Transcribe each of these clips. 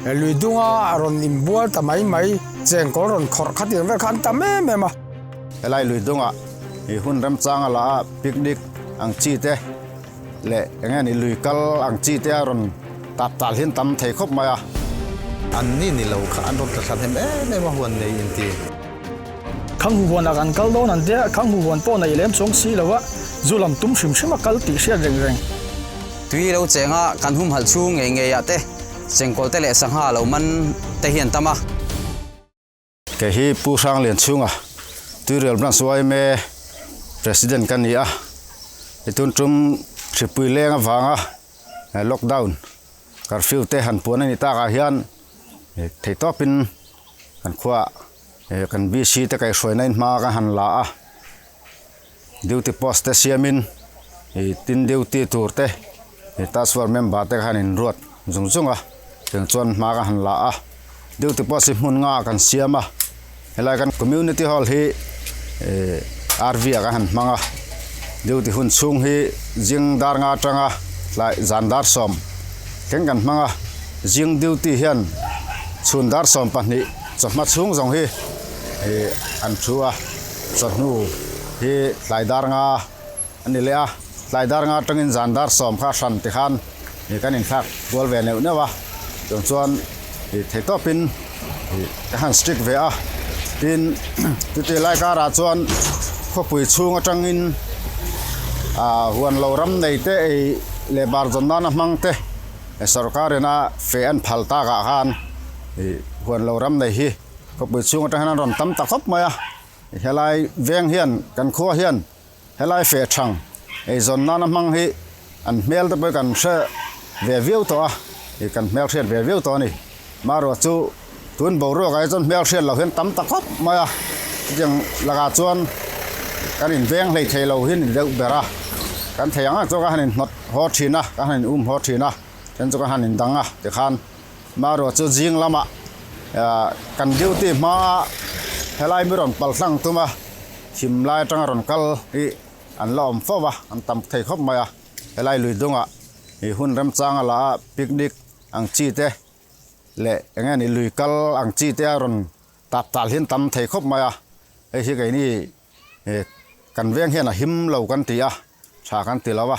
Lui dunga rawn inbual ta mai mai, chengkawl rawn khawrh kha tiang vel kha an tam em em a. Helai lui dungah i hun remchanga la a picnic ang chi te leh eng nge ni lui kal ang chi te a rawn tap tal hian tam thei khawp mai a. An ni ni lo kha an rawn tla thla hnem em em a huan nei inti. Khang hu huanah kan kal dawn an tia, khang hu huan pawh nei lem chuang si lo a, zu lam tum hrim hrim a kal tih hriat reng reng. Tui lo chenga kan humhalh chhung ngei ngei ah te chengkawl te leh sangha lo man te hi an tam a. Kei hi Pu Hranglian chhunga Tuirial Branch yma President ka ni a, i tun tum hripui leng avanga lockdown curfew te han puan a nih takah hian theihtawpin kan khuaah kan BC te kaihhruaina in hma kan han la a, duty post te siamin tin duty tur te task force member te khan inruat zung zung a, tiang chuan hma kan han la a, duty post hi hmun nga kan siam a, helai kan community hall hi RV ah kan han hmang a, duty hun chhung hi zing dar nga atanga tlai zan dar 10 thleng kan hmang a, zing duty hian chhun dar 12 chawhma chhung zawng hi an thu a. Chawhnu hi tlai dar nga a ni leh a, tlai dar nga atangin zan dar 10 kha hran ti khan ih kan inthlak kual ve neuh neuh a, chung chuan ih theihtawpin ih ka han strict ve a, tin chuti lai karah chuan khawpui chhung atangin ah huan lo ram nei te ei leh bar zawn nana hmang te sorkar ina feh an phal takah khan ih huan lo ram nei hi. Khawpui chhung atang hian an rawn tam ta khawp mai a, helai veng hian kan khua hian helai feh thang eizawn nana hmang hi an hmel te pawh hi kan hre ve viau tawh a, ih kan hmel hriat ve viau tawh a ni. Maruat chu tun boruak ah hi chuan hmel hriat loh hian tam ta khawp mai a, chutiang lakah chuan kan inveng hlei thei lo hi a ni deuh ber a, kan thei ang ang chu ka han inhnawt haw thin a, ka han in um haw thin a, then chu ka han indang a tikhan. Maruat chu zing lamah kan duty hmaa helai mi rawn pal hlang tum a, thim lai atanga rawn kal hi an la awm fo a, an tam thei khawp mai a. Helai lui dungah ih hun remchanga la a picnic ang chi te leh eng nge ni lui kal ang chi te a rawn tap tal hi an tam thei khawp mai a, hei hi keini kan veng hian a him lo kan ti a, tha kan ti lo a.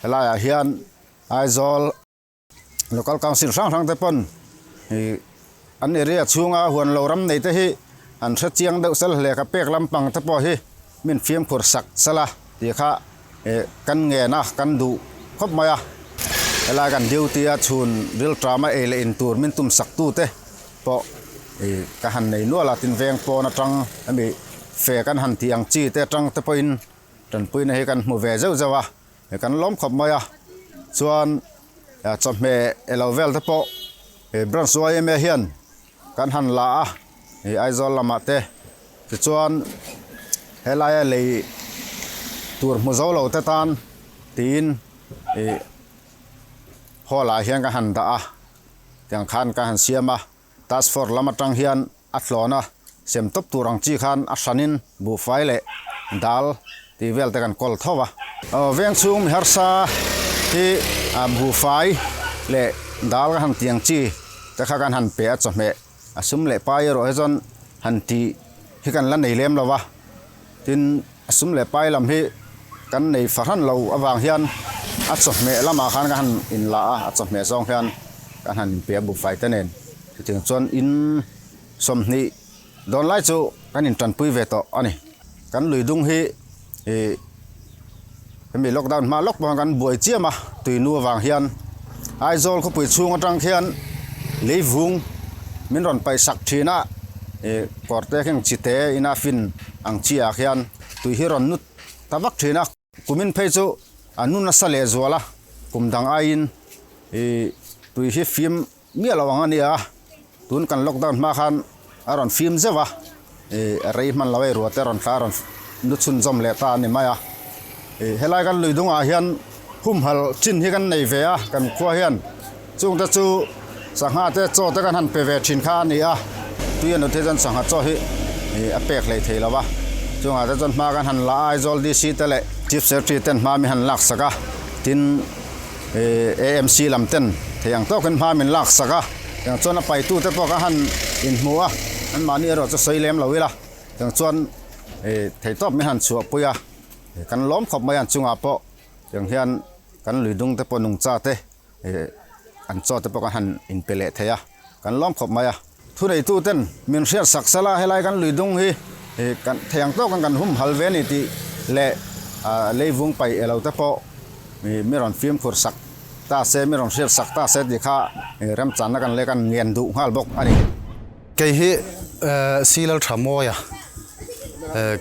Helaiah hian Aizawl. Local Council hrang hrang te pawn ih an area chhunga huan lo ram nei te hi an hre chiang deuh sel hle ka pek lampang te pawh hi min fimkhur sak sel a tih kha ih kan ngen a kan duh khawp mai a. Helai kan duty a chhun rilṭama ei leh in tur min tum sak tu te pawh ih ka han nei nual a tin veng pawn atang hemi fe kan han tih ang chi te atang te pawhin tanpuina hi kan hmu ve zeuh zeuh a. He kan lawm khawp mai a, chuan chawhmeh elo vel te pawh he branch yma hian kan han la a, hei Aizawl lamah te tichuan helaia lei tur hmu zo lo te tan tiin ih hall ah hian ka han dah a, tiang khan ka han siam a, task force lam atang hian a tlawn a, sem tawp tur ang chi khan a hranin buhfai leh dal tih vel te kan kawl tho a. Aw veng chhung mi harsa hi buhfai leh dal ka han tih ang chi te kha kan han pe a chawhmeh a sum leh pai erawh hi chuan han tih hi kan la nei lem lo va, tin a sum leh pai lam hi kan nei fahran lo avang hian a chawhmeh lamah khan ka han inla a, a chawhmeh zawng hian kan han inpe a buhfai te nen. Chutiang chuan in 20 dawn lai chu kan intanpui ve tawh a ni. Kan lui dung hi ih hemi lockdown hma lawk pawh kan buai chiam a, tui nu avang hian Aizawl khawpui chhung atang khian leivung min rawn paih sak thin a, ih kawr te kheng chite ina fin ang chi ah khian tui hi rawn nut ta vak thin a. Kumin phei chu a nu nasa leh zual a, kum dang aiin ih tui hi fim Miah lo ang a nia, tun kan lockdown hma khan a rawn fim zeuh a, ih rei hman lo ei ruah te rawn thla a rawn nu chhunzawm leh ta a ni mai a. Ih helai kan lui dungah hian humhal chin hi kan nei ve a, kan khua hian chung te chu sangha te chaw te kan han pe ve thin kha a ni a, tui a nut hi chuan sangha chaw hi ih a pek hlei thei lo va, chungah te chuan hma kan han la a, Aizawl DC te leh Chief Secretary ten hma min han laksak a, tin. AMC lam ten thei ang tawkin hma min lak sak a. Tiang chuan a paitute pawh ka han inhmu a, anmahni erawh chu sawi lem lo ila. Tiang chuan theihtawp min han chhuahpui a, kan lawm khawp mai a, an chungah pawh tiang hian kan lui dung te pawh nungcha te an chaw te pawh kan han inpe leh thei a, kan lawm khawp mai a. Thuneitu ten min hriat sak sala helai kan lui dung hi kan thei ang tawk kan humhal ve a ni tih leh leivung paih elo te pawh mi rawn fimkhur sak ta se, mi rawn hriat sak ta se tih kha remchanna kan leh kan ngen duh nghal bawk a ni. Kei hi Silal Thamawia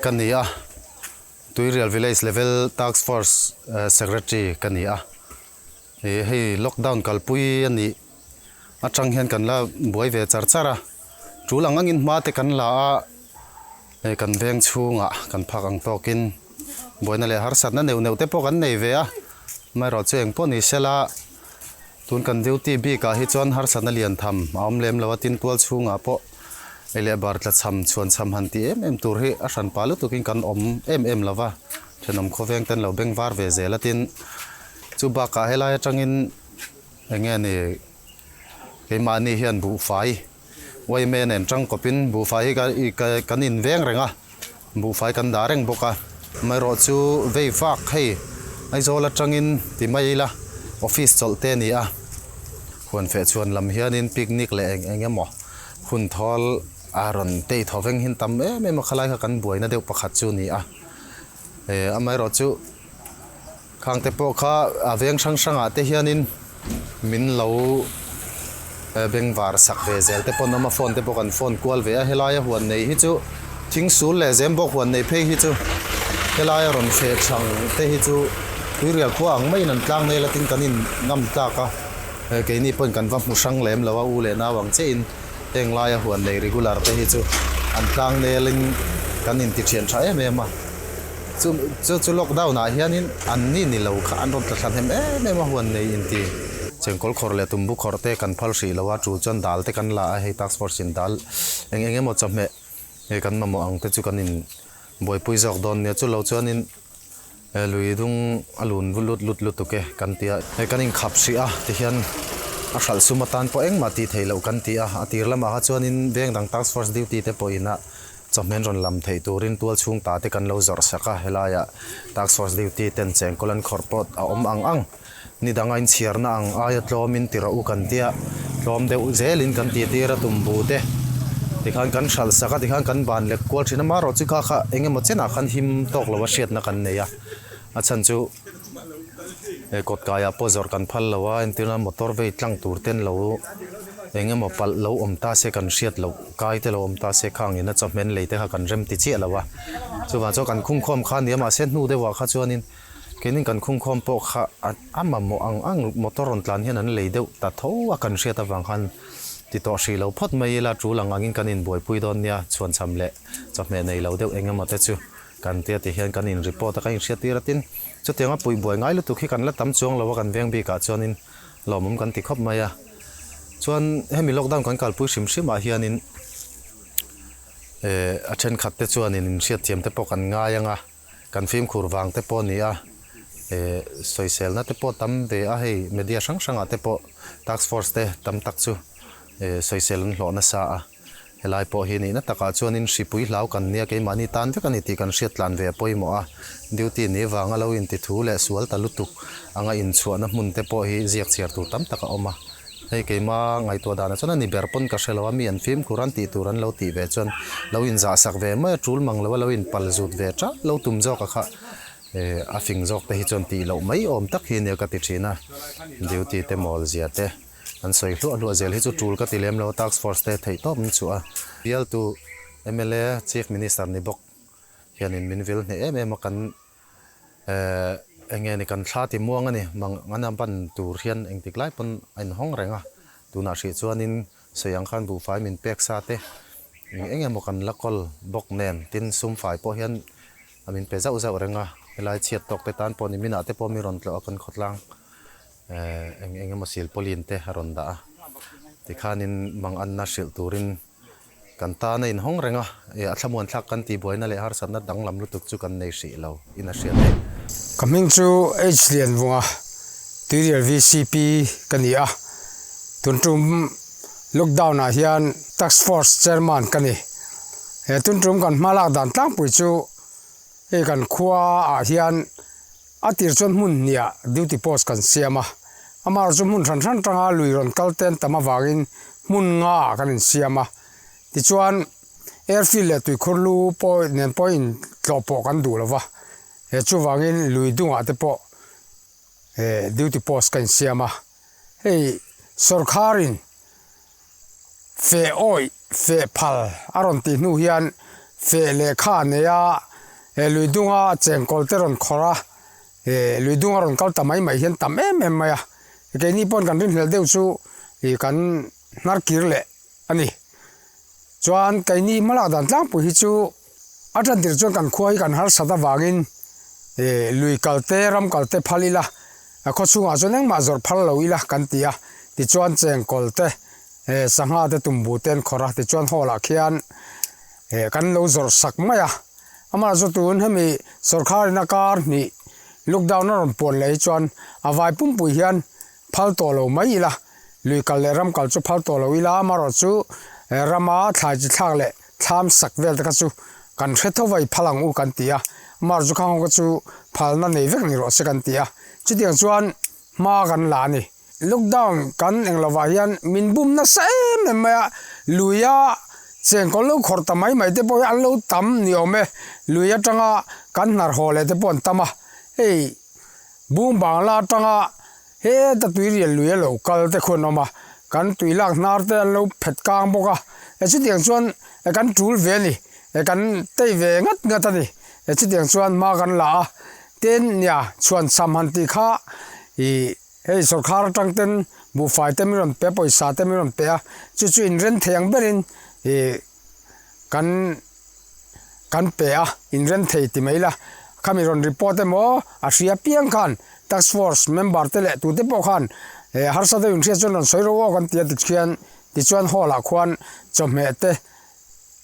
ka ni a, Tuirial Village Level Task Force Secretary ka ni a. Hei lockdown kalpui a nih atang hian kan la buai ve char char a, tul ang angin hma te kan la a, hei kan veng chhungah kan phak ang tawkin buaina leh harsatna neuh neuh te pawh kan nei ve a, amaherawh chu engpawh ni sela tun kan duty bikah hi chuan harsatna lian tham a awm lem lo a, tin tual chhungah pawh ei leh bar tla cham chhuan cham han tih em em tur hi a hran pah lutukin kan awm em em lo va, thenawm khawveng ten lo beng var ve zel a tin. Chu bakah helai atangin eng nge ni keimahni hian buhfai yma nen tangkawpin buhfai hi kan inveng reng a, buhfai kan dah reng bawk a. Amaherawh chu vei vak hei Aizawl atangin ti mai ila office chawlh te a ni a, huan feh chhuan lam hianin picnic leh eng eng emaw hun thawl a rawn tei thaw veng hin tam em em a, khalai kha kan buaina deuh pakhat chu a ni a. Amaherawh chu. Khang te pawh kha a veng hrang hrangah te hianin min lo bengvar sak ve zel te pawn awm a, phone te pawh kan phone kual ve a, helaia huan nei hi chu thingsul leh zembawk huan nei phei hi chu helaia rawn feh thlang te hi chu tuirial khua ang maiin an tlang nel atin kan in ngam tlak a, keini pawhin kan va hmu hrang lem lo a, u leh nau ang chiahin heng laia huan nei regular te hi chu an tlang nelin kan inti thian tha em em a. Chu chu chu lockdown ah hianin an ni ni lo kha an rawn tla thla hnem em em a huan nei inti. Chengkawl khawr leh tumbu khawr te kan phal hrih lo a, tul chuan dal te kan la a, hei task force in dal eng eng emaw chawhmeh hei kan mamawh ang te chu kan in buaipui zawk dawn nia, chu lo chuanin lui dung a lun lut lut lutuk e kan ti a, hei kan inkhap hrih a tihian a hralh sum atan pawh engmah tih theih loh kan ti a, a tir lamah kha chuanin veng dang task force duty te pawhin a Chawhmeh rawn lam theih turin tual chhung ta te kan lo zawrh sak a, helaiah Task Force duty ten chengkawl an khawrh pawh a awm ang ang. Ni danga inchhiarna ang aia tlawmin ti rawh u kan tia, tlawm deuh zelin kan ti tir a tumbu te tikhan kan hralh sak a, tikhan kan ban lek kual thin a, marawh chu kha kha eng emaw chenah khan him tawk lo a hriatna kan nei a, a chhan chu he kawt kaiah pawh zawrh kan phal lo a, entirna motor vei tlang tur ten lo eng emaw palh lo awm ta se kan hriat loh kai te lo awm ta se khang ina chawhmeh lei te kha kan rem ti chiah lo a, chuvang chuan kan khungkhawm kha nia mahse hnu deuhah kha chuanin keinin kan khungkhawm pawh kha a mamawh ang ang motor rawn tlan hian an lei deuh ta tho a kan hriat avang khan ti tawh hrih lo phawt mai ila tul ang angin kan inbuaipui dawn nia chhuanchham leh chawhmeh nei lo deuh eng emaw te chu. Kan tia ti hian kan in report a, kan in hriat tir a tin chutianga puih buai ngai lutuk hi kan la tam chuang lo a kan veng bikah chuanin lawmawm kan ti khawp mai a. Chuan hemi lockdown kan kalpui hrim hrim ah hianin eh a thenkhat te chuanin in hriatthiam te pawh kan ngai ang a, kan fimkhur vang te pawh a ni a, eh sawiselna te pawh tam ve a hei media hrang hrangah te pawh task force te tam tak chu eh sawisel an hlawh nasa a. Helai pawh hi nihna takah chuanin hripui hlau kan nia keimahni tan vek a ni tih kan hriat tlan ve a pawimawh a. Duty ni vanga lo inti thu leh sual ta lutuk anga inchhuahna hmun te pawh hi ziak chhiar tur tam tak a awm a. Hei keima ngaihtuah danah chuan a ni ber pawn ka hre lo a, mi an fimkhur an tih tur an lo tih ve chuan lo inzah sak ve mai a, tul mang lo a lo inpal zut ve tah lo tum zawk a kha a fing zawk te hi chuan tih loh mai awm tak hi nia ka ti thin a. Duty te mawl zia te. An sawi hluah hluah zel hi chu tul ka ti lem lo, task force te theih tawp an chhuah a. Bialtu mla Chief Minister ni bawk hianin min vil hneh em em a, kan eh eng nge ni kan thla ti muang a ni, mang an ban tur hian engtik lai pawn a inhawng reng a, tunah hrih chuanin sawi ang khan buhfai min pek sa te eng eng emaw kan la kawl bawk nen, tin sum fai pawh hian a min pe zauh zauh reng a, helai chhiat tawk te tan pawh ni minah te pawh mi rawn tlawh a kan khawtlang. Eng eng emaw silpawlin te a rawn dah a, tikhanin manganna hrilh turin kan tan a inhawng reng a, a thlamuan thlak kan tih buaina leh harsatna danglam lutuk chu kan nei hrih lo in a hriat theih. Ka hming chu H Lianvunga, Tuirial VCP ka ni a, tun tum Lockdown ah hian Task Force Chairman ka ni. He tun tum kan hma lak dan tlangpui chu hei kan khua ah hian a tir chuan hmun hniah duty post kan siam a, amaherawhchu chu hmun hran hran tanga lui rawn kal te an tam avangin hmun nga ah kan insiam a. Tichuan airfield leh tuikhur lu pawh nen pawh intlawh pawh kan duh lo va, he chuvangin lui dungah te pawh he duty post ka insiam a, hei sawrkharin feh awih feh phal a rawn tih hnu hian feh lehkha a nei a, he lui dunga chengkawl te rawn khawrh a, he lui dunga rawn kal ta mai mai hian tam em em mai a, keini pawn kan rinhlelh deuh chu ih kan hnar kir leh a ni. Chuan keini hmalak dan tlangpui hi chu a tan tir chuan kan khua hi kan harsat avangin ih lui kal te ram kal te phal ila a khaw chhungah chuan engmah zawrh phal lo ila kan ti a, tichuan chengkawl te eh sangha te tumbu te an khawrh a, tichuan hall ah khian eh kan lo zawrh sak mai a, amah chu tun hemi sawrkhar in a kar hnih lockdown a rawn puan leh hi chuan a vai pumpui hian phal tawh lo mai ila, lui kal leh ram kal chu phal tawh lo ila, amaherawh chu rama thlai chi thlak leh thlam sak vel te kha chu kan hre tho vai phal ang u kan ti a, amaherawh chu khang ho kha chu phalna nei vek ni rawh se kan ti a, chutiang chuan hma kan la a ni. Lockdown kan eng lovah hian min bum nasa em em mai a, luia chengkawl lo khawrh ta mai mai te pawh hi an lo tam ni awm e, lui atanga kan hnar haw leh te pawh an tam a, hei Bung bangla atanga heta tui rial lui a lo kal te khuan awm a, kan tui lak hnar te an lo phet kang bawk a, e chutiang chuan e kan tul ve a ni, e kan tei ve ngat ngat a ni, e chutiang chuan hma kan la a, tin nia chhuan cham han tih kha ih hei sawrkhar atang ten buhfai te min rawn pe a, pawisa te min rawn pe a, chu chu inren thei ang berin ih kan. Kan pe a, inrem thei ti mai la. Khami rawn report emaw a hria piang khan task force member te leh tute pawh khan harsa deuh inhriat chuan rawn sawi ro aw kan ti a tikhian tichuan hall ah khuan chawhmeh te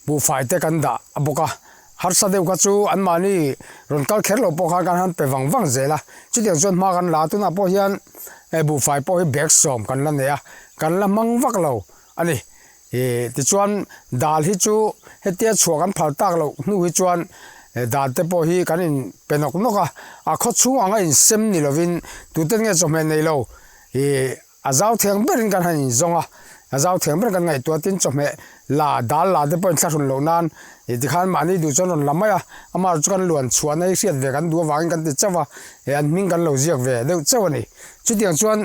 buhfai te kan dah a bawk a. Harsa deuh kha chu anmahni rawn kal kher lo pawh khan kan han pe vang vang zel a. Chutiang chuan hma kan la a, tunah pawh hian buhfai pawh hi bag sawm kan la nei a, kan la hmang vak lo a ni. Ih tichuan dal hi chu hetia chhuah kan phal tak loh hnu hi chuan dal te pawh hi kan in pe nawk nawk a, a khaw chhung anga in sem ni lovin tuten nge chawhmeh nei lo ih a zau thiang berin kan han in zawng a, a zau thiang ber kan ngaihtuah tin chawhmeh la dal la te pawh in thlahrun loh nan ih tikhan mahni duh chuan rawn la mai a, amah chu kan luan chhuahna hi hriat ve kan duh avangin kan ti chauh a, ih an hming kan lo ziak ve deuh chauh a ni. Chutiang chuan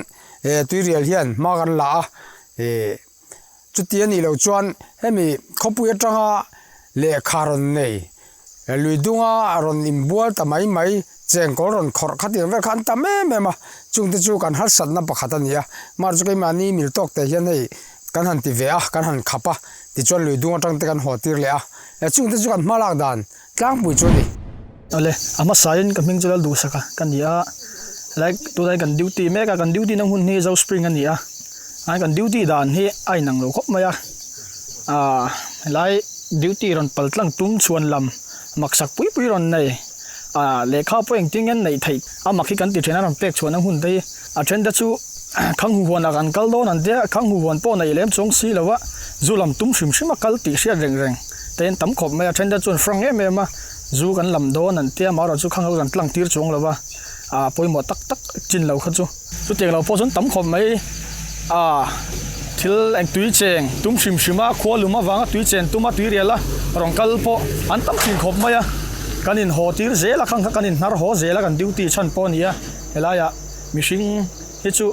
ih tuirial hian hma kan la a ih. Chuti a nih loh chuan hemi khawpui atanga lehkha rawn nei, lui dunga rawn inbual ta mai mai, chengkawl rawn khawrh khatiang vel kha an tam em em a, chungte chu kan harsatna pakhat a ni a. Mahse chu keimahni mil tawk te hian hei kan han ti ve a, kan han khap a, tichuan lui dung atang te kan haw tir leh a, chungte chu kan hma lak dan tlangpui chu a ni. Awle, a hmasain ka hming chu lal duhsak a ka ni a, like tunah hian kan duty mek a, kan duty na hun hi Zo Spring a ni a, a kan duty dan hi a inang lo khawp mai a, ah helai duty rawn pal tlang tum chhuan lam maksak pui pui rawn nei, ah lehkha pawh engtin nge an neih theih a mak hi kan ti then a rawn pek chhuahna hun te hi a then te chu khang huhuan ah kan kal dawn an tia, khang huhuan pawh neih lem chuang si lo a, zu lam tum hrim hrim a kal tih hriat reng reng te an tam khawp mai a, then te chuan frank em em a. Zu kan lam dawn an tia amaherawh chu khang ho kan tlang tir chuang lo va, ah pawimawh tak tak chin lo kha chu. Chutiang lo pawh chuan tam khawp mai ah thil eng tui cheng tum hrim hrim a, khua lum avanga tui chen tuma tui rial a rawn kal pawh an tam thin khawp mai a, kan in haw tir zel a khang kha kan in hnar haw zel a kan duty chhan pawh a ni a, helaiah mihring hi chu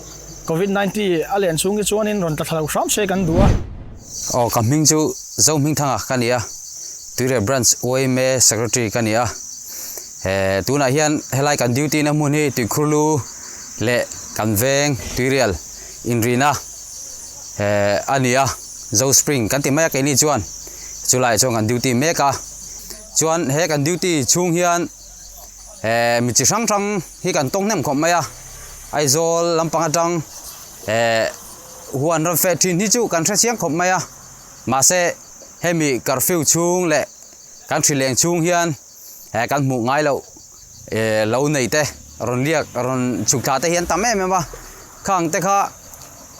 covid 19 a len chhung hi chuanin rawn tla thla lo hram se kan duh a. Aw ka hming chu Zohmingthanga ka ni a, Tuirial Branch yma Secretary ka ni a. He tunah hian helai kan duty na hmun hi Tuikhurlu leh kan veng Tuirial inrina he a ni a, Zo Spring kan ti mai a keini chuan chulaiah chuan kan duty mek a. Chuan he kan duty chhung hian he mi chi hrang hrang hi kan tawng hnem khawp mai a, Aizawl lampang atang he. Huan rawn feh thin hi chu kan hre chiang khawp mai a, mahse hemi curfew chhung leh kan hri leng chhung hian eh kan hmuh ngai loh eh lo nei te rawn liak rawn chhuk thla te hi an tam em em a, khang te kha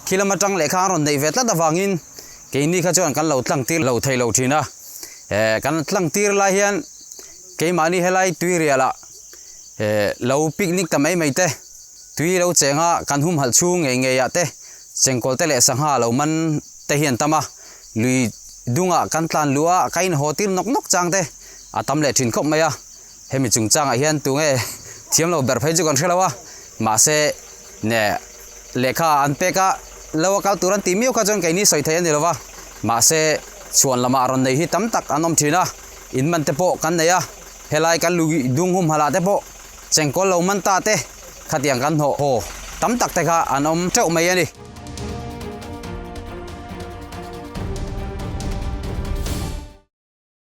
khi lam atang leh kha an rawn neih ve tlat avangin Keini kha chuan kan lo tlang tir lo thei lo thin a, kan tlang tir lai hian keimahni helai tuirialah lo picnic ta mai mai te, tui lo chenga kan humhalh chhung ngei ngei ah te chengkawl te leh sangha lo man te hi an tam a, lui dungah kan tlan luh a ka inhaw tir nawk nawk chang te a tam leh thin khawp mai a, hemi chungchangah hian tunge thiam lo ber phei chu kan hre lo a, mahse ne lehkha an pek a lo a kal tur an tih miau kha chuan keini sawi theih a ni lo va, mahse chhuan lamah rawn nei hi tam tak an awm thin a, in man te pawh kan nei a, helai kan lui dung humhalh ah te pawh chengkawl lo man ta te khatiang kan hnawh haw tam tak te kha an awm teuh mai a ni.